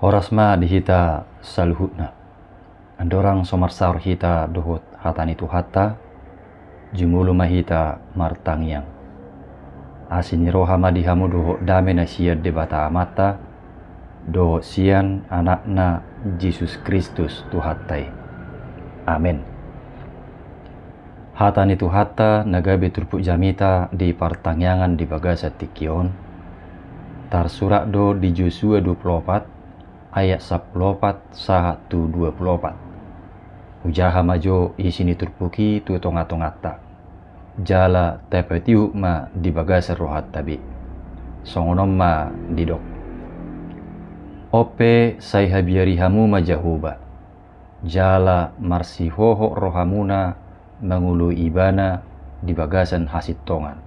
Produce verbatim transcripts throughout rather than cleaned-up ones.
Horas ma di hita saluhutna. Andorang so marsaor hita dohot hata ni Tuhanta, jumolo ma hita martangiang. Asi ni roha ma di hamu dohot dame na sian Debata Amanta, dohot sian Anakna Jesus Kristus Tuhanta i. Amen. Hata ni Tuhanta na gabe turpuk jamita di partangiangan di bagasan tingki on, tarsurat do di Josua dua pulu opat ayat sampulu opat sahat tu dua pulu opat. Hujaha ma jo isi ni turpuk i tu tonga-tonganta, jala tapatihut ma di bagasan rohanta be. Songon on ma didok: On pe sai habiari hamu ma Jahowa, jala marsihohot rohamuna mangoloi Ibana di bagasan hasintongan.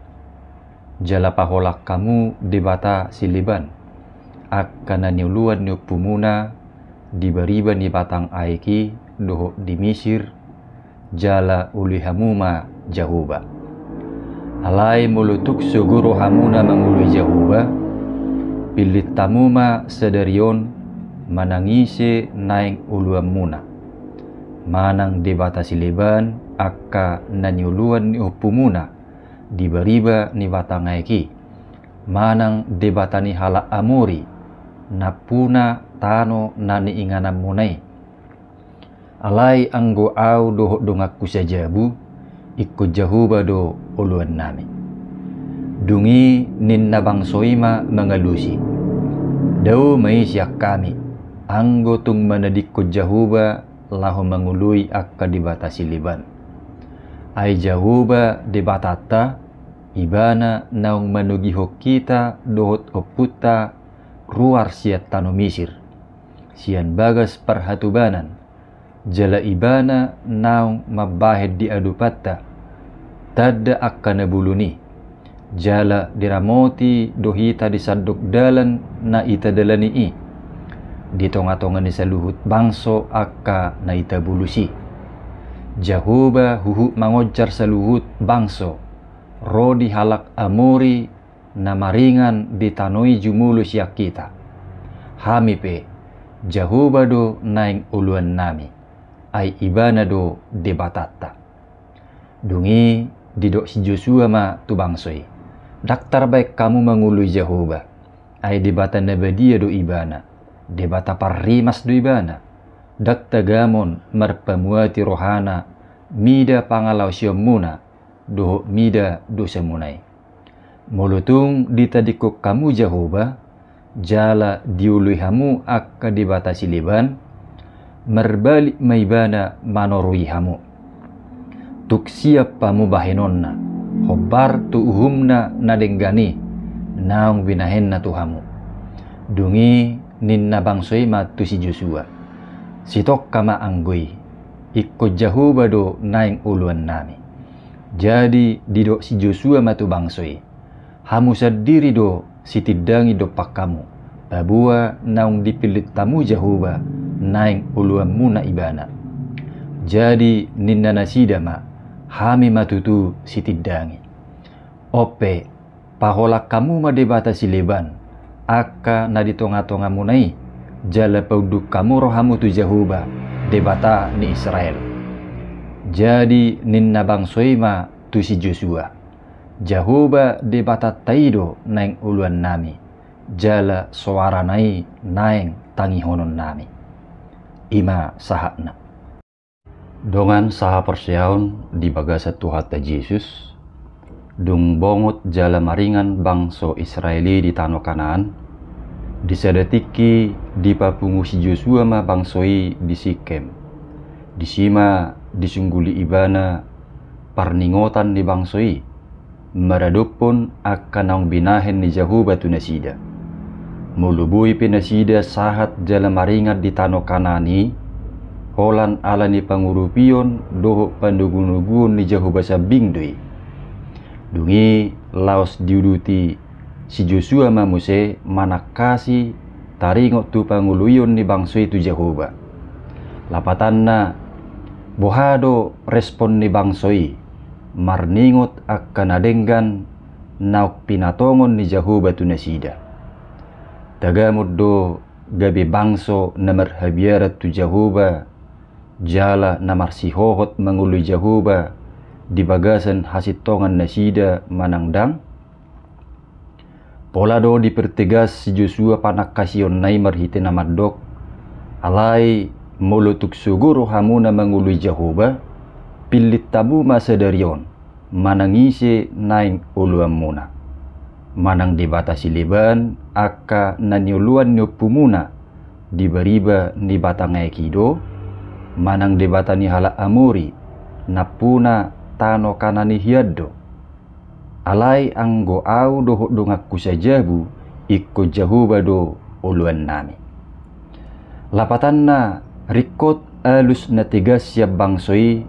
Jala paholang hamu debata sileban, angka na nioloan ni ompumuna di bariba ni batang aek i dohot di Misir, jala oloi hamu ma Jahowa. Alai molo tung sogo rohamuna mangoloi Jahowa, pillit hamu ma sadari on manang ise naeng oloanmuna, manang debata sileban angka na nioloan ni ompumuna di bariba ni batang aek i, manang debata ni halak Amori, nampuna tano na niingananmuna i. Alai anggo ahu dohot donganku sajabu, ingkon Jahowa do oloannami. Dung i ninna bangso i ma mangalusi: Dao ma i sian hami, anggo tung manadingkon Jahowa laho mangoloi angka debata sileban. Ai Jahowa Debatanta, Ibana naung manogihon hita dohot ompunta ruar sian tano Misir, sian bagas parhatobanan, jala Ibana naung mambahen di adopanta tanda angka na bolon i, jala diramoti do hita di sandok dalan na ita dalani i, di tonga-tonga ni saluhut bangso angka na ita bolus i. Jahowa huhut mangonjar saluhut bangso ro di halak Amori na maringan di tano i jumolo sian hita. Hami pe, Jahowa do naeng oloannami, ai Ibana do Debatanta. Dung i didok si Josua ma tu bangso i: Ndang tarbaen hamu mangoloi Jahowa, ai Debata na badia do Ibana, Debata parrimas do Ibana. Ndang tagamon marpamuati rohana mida pangalaosionmuna dohot mida dosamuna i. Molo tung ditadingkon hamu Jahowa, jala dioloi hamu angka debata sileban, marbalik ma Ibana manorui hamu. Tung siap hamu bahenonna, hombar tu uhumna na denggan i, naung binahenna tu hamu. Dung i ninna bangso i ma tu si Josua: Sitongka ma anggo i, ingkon Jahowa do naeng oloannami. Jadi didok si Josua ma tu bangso i: Hamu sandiri do sitindangi dompak hamu, paboa naung dipillit hamu Jahowa naeng oloanmuna Ibana. Jadi ninna nasida ma: Hami ma tutu sitindangi. On pe, paholang hamu ma debata sileban angka na di tonga-tongamuna i, jala paunduk hamu rohamu tu Jahowa, Debata ni Israel. Jadi ninna bangso i ma tu si Josua: Jahowa Debatanta i do naeng oloannami, jala soarana i naeng tangihononnami. I ma sahatna. Dongan sahaporseaon di bagasan Tuhanta Jesus, dung bongot jala maringan bangso Israel i di tano Kanaan, di sada tingki dipapungu si Josua ma bangso i di Sikem. Disi ma disungguli ibana parningotan ni bangso i, maradophon angka naung binahen ni Jahowa tu nasida. Molo boi pe nasida sahat jala maringan di tano Kanaan i, holan ala ni pangurupion dohot panogunoguon ni Jahowa sambing do i. Dung i laos diuduti si Josua ma muse manangkasi taringot tu pangoloion ni bangso i tu Jahowa. Lapatanna, boha do respon ni bangso i marningot angka na denggan naung pinatongon ni Jahowa tu nasida? Tagamon do gabe bangso na marhabiaran tu Jahowa, jala na marsihohot mangoloi Jahowa di bagasan hasintongan nasida manang ndang? Pola do dipertegas si Josua panangkasionna i marhite na mandok: Alai molo tung sogo rohamuna mangoloi Jahowa, pillit hamu ma sadari on manang ise naeng oloanmuna: manang debata sileban angka na nioloan ni ompumuna di bariba ni batang aek i do, manang debata ni halak Amori nampuna tano Kanaan i hian do. Alai anggo ahu dohot donganku sajabu, ingkon Jahowa do oloannami. Lapatanna, ringkot alus na tegas sian bangso i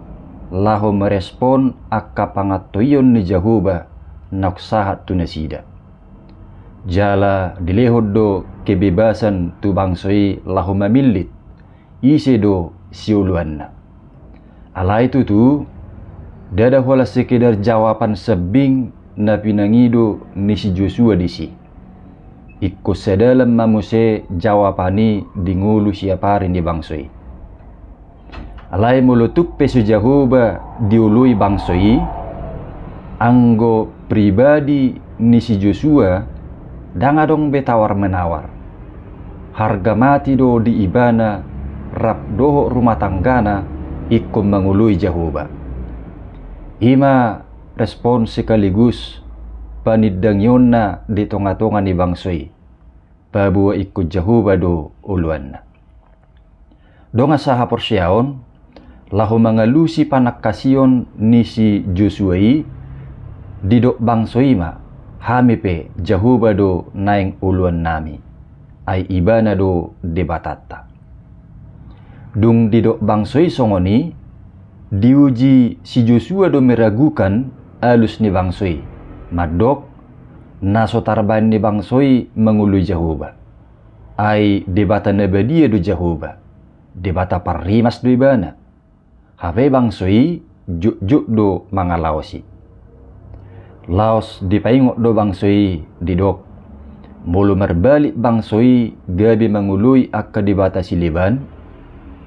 laho merespon angka pangantoion ni Jahowa naung sahat tu nasida. Jala dilehon do kebebasan tu bangso i laho mamillit ise do sioloanna. Alai tutu, ndada holan sekedar jawaban sambing na pinangido ni si Josua disi. Ingkon sadalan ma muse jawaban i di ngolu siapari ni bangso i. Alai molo tung pe so Jahowa dioloi bangso i, anggo pribadi ni si Josua ndang adong be tawar-menawar. Harga mati do di ibana rap dohot rumah tanggana ingkon mangoloi Jahowa. I ma respon sekaligus panindangionna di tonga-tonga ni bangso i, paboa ingkon Jahowa do oloanna. Dongan sahaporseaon, laho mangalusi panangkasion ni si Josua i, didok bangso i ma: Hami pe Jahowa do naeng oloannami, ai Ibana do Debatanta. Dung didok bangso i songon i, diuji si Josua do meragukan alus ni bangso i, mandok: Na so tarbaen ni bangso i mangoloi Jahowa, ai Debata na badia do Jahowa, Debata parrimas do Ibana. Hape bangso i jotjot do mangalaosi. Laos dipaingot do bangso i, didok: Molo marbalik bangso i gabe mangoloi angka debata sileban,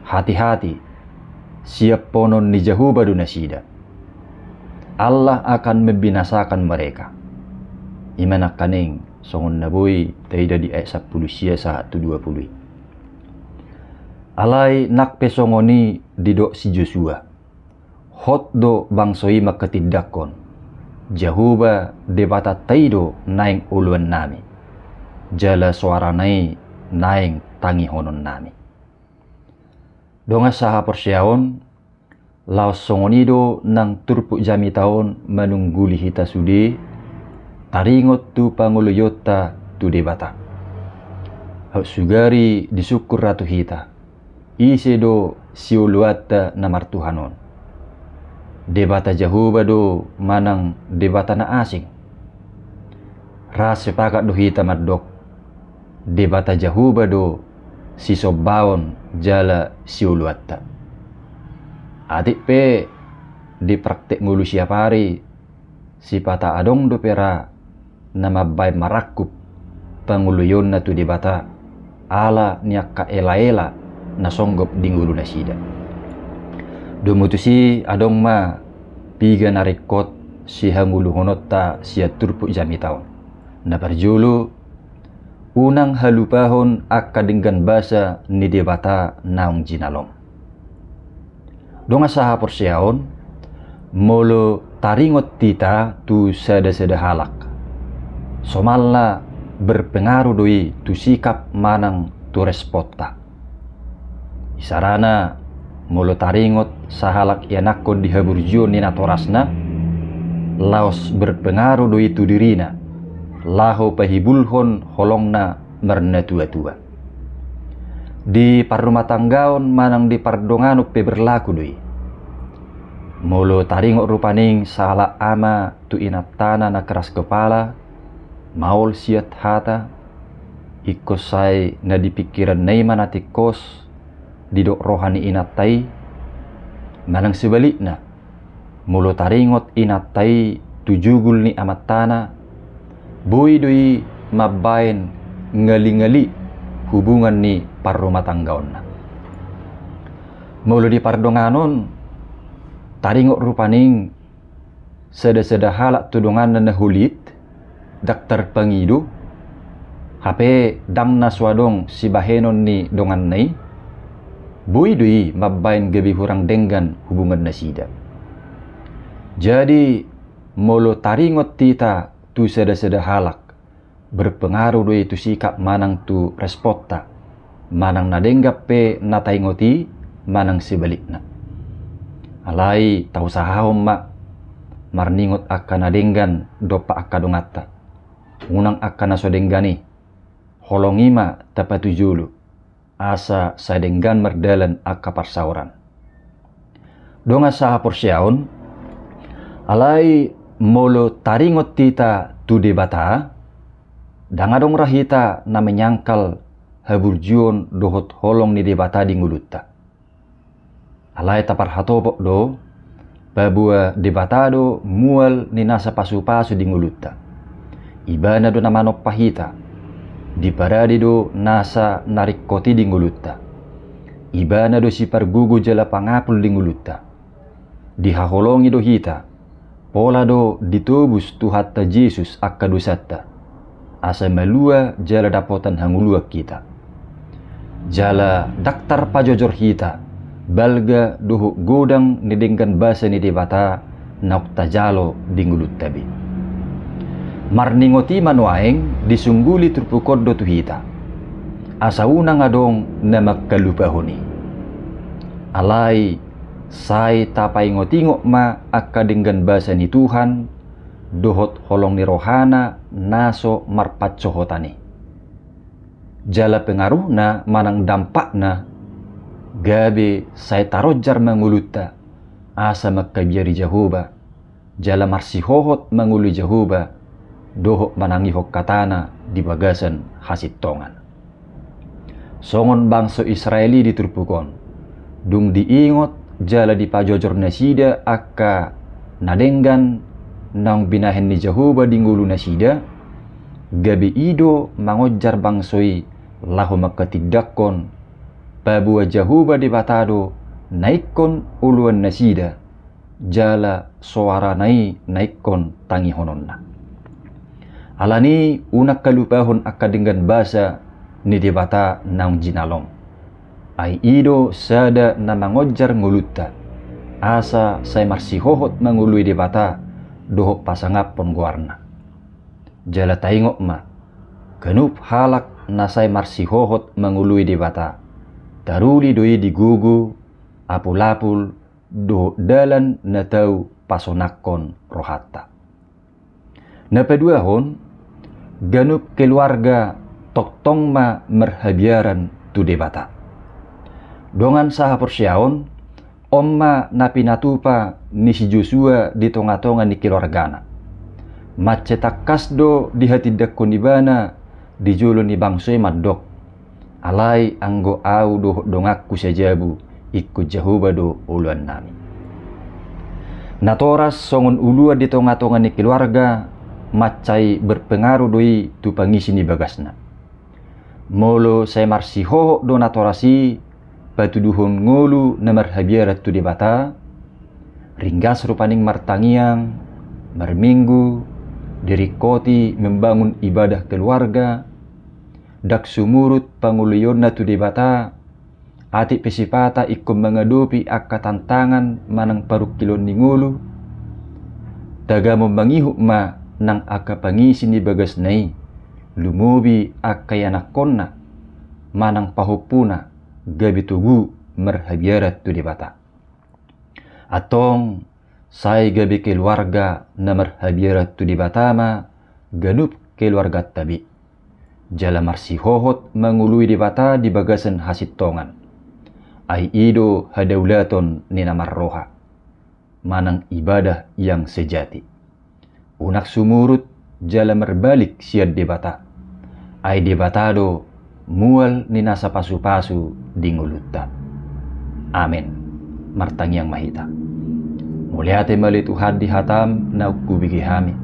hati-hati, siaphonon ni Jahowa do nasida. Allah akan membinasakan mereka. I ma nangkaning songon na boi taida di ayat sampulu sia sahat tu dua pulu i. Alai nang pe songon i didok si Josua: Hot do bangso i manghatindanghon: Jahowa Debatanta i do naeng oloannami, jala soarana i naeng tangihononnami. Dongan sahaporseaon, laos songon i do nang turpuk jamita on manungguli hita sude, taringot tu pangoloionta tu Debata. Hot sugari disungkun ra tu hita, ise do sioloanta na martuhan on? Debata Jahowa do manang debata na asing? Ra sepakat do hita mandok, Debata Jahowa do sisombaon jala sioloanta. Atik pe di praktek ngolu siapari, sipata adong dope ra na mambaen marangkup pangoloionna tu Debata ala ni angka elaela na songgop di ngolunasida. Domu tusi adong ma piga na ringkot sihangoluhononta sian turpuk jamita on. Na parjolo, unang halupahon angka denggan basa ni Debata naung jinalom. Dongan sahaporseaon, molo taringot hita tu sada-sada halak, somalna berpengaruh do i tu sikap manang tu responta. Isarana, molo taringot sahalak ianakhon di haburjuon ni natorasna, laos berpengaruh do i tu dirina laho pahibulhon holongna marnatua-tua. Di parrumatanggaon manang di pardonganon pe berlaku do i. Molo taringot rupani sahalak ama tu inantana na keras kepala, maol siat hata, ingkon sai na di pingkiranna i ma na tingkos didok roha ni inanta i, manang sebalikna, molo taringot inanta i tu jugul ni amantana, boi do i mambaen ngali-ngali hubungan ni parrumatanggaonna. Molo di pardonganon, taringot rupani sada-sada halak tu donganna na holit, ndang tarpangido, hape ndang na so adong sibahenon ni donganna i, boi do i mambahen gabe hurang denggan hubungannasida. Jadi, molo taringot hita tu sada-sada halak, berpengaruh do i tu sikap manang tu responta, manang na denggan pe na taingot i, manang sebalikna. Alai tausahahon ma marningot angka na denggan dompak angka donganta. Unang angka na so denggan i, holong i ma tapatujolo, asa sai denggan mardalan angka parsaoran. Dongan sahaporseaon, alai molo taringot hita tu Debata, ndang adong ra hita na menyangkal haburjuon dohot holong ni Debata di ngolunta. Alai taparhatopot do, paboa Debata do mual ni nasa pasupasu di ngolunta. Ibana do na manompa hita. Diparade do nasa na ringkot i di ngolunta. Ibana do sipargogo jala pangapul di ngolunta. Dihaholongi do hita. Pola do ditobus Tuhanta Jesus angka dosanta, asa malua jala dapotan hangoluan hita. Jala ndang tarpajojor hita balga dohot godang ni denggan basa ni Debata naung tajalo di ngolunta be. Marningot i ma nuaeng disungguli turpuk on do tu hita, asa unang adong na mangkalupahon i. Alai sai tapaingot-ingot ma angka denggan basa ni Tuhan dohot holong ni rohana na so marpansohotan i. Jala pengaruhna manang dampakna gabe sai taronjar ma ngolunta asa mangkabiari Jahowa, jala marsihohot mangoloi Jahowa dohot manangihon hatana di bagasan hasintongan. Songon bangso Israel i di turpuk on, dung diingot jala dipajojor nasida angka na denggan naung binahen ni Jahowa di ngolunasida, gabe i do mangonjar bangso i laho mangkatindangkon, paboa Jahowa Debata do na ingkon oloannasida, jala soarana i na ingkon tangihononna. Alani i unang halupahon angka denggan basa ni Debata naung jinalom. Ai i do sada na mangonjar ngolunta, asa sai marsihohot mangoloi Debata dohot pasangaphon goarna. Jala taingot ma, ganup halak na sai marsihohot mangoloi Debata, taruli do i di gogo, apul-apul, dohot dalan na tau pasonangkon rohanta. Na paduahon, ganup keluarga tongtong ma marhabiaran tu Debata. Dongan sahaporseaon, on ma na pinatupa ni si Josua di tonga-tonga ni keluargana. Mansai tangkas do dihatindangkon ibana di jolo ni bangso i mandok, alai anggo ahu dohot donganku sajabu, ingkon Jahowa do oloannami. Natoras songon uluan di tonga-tonga ni keluarga, mansai berpengaruh do i tu pangisi ni bagasna. Molo sai marsihohot do natoras i patuduhon ngolu na marhabiaran tu Debata, ringgas rupani martangiang, marminggu, diringkoti membangun ibadah keluarga, ndang sumurut pangoloionna tu Debata, atik pe sipata ingkon mangadopi angka tantangan manang parungkilon ni ngolu, tagamon mangihut ma nang angka pangisi ni bagasna i, lumobi angka ianakhonna manang pahompuna gabe togu marhabiaran tu Debata. Antong, sai gabe keluarga na marhabiaran tu Debata ma ganup keluarganta be. Jala marsihohot mangoloi Debata di bagasan hasintongan. Ai i do hadaulaton ni na marroha, manang ibadah yang sejati. Unang sumurut jala marbalik sian Debata. Ai Debata do mual ni nasa pasu-pasu di ngolunta. Amen. Martangiang ma hita. Mauliate ma ale Tuhan di hatam naung hubege hami.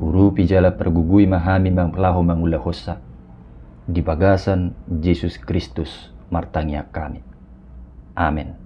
Urupi jala pargogoi ma hami mang-, laho mangulahonsa. Di bagasan Jesus Kristus martangiang hami. Amen.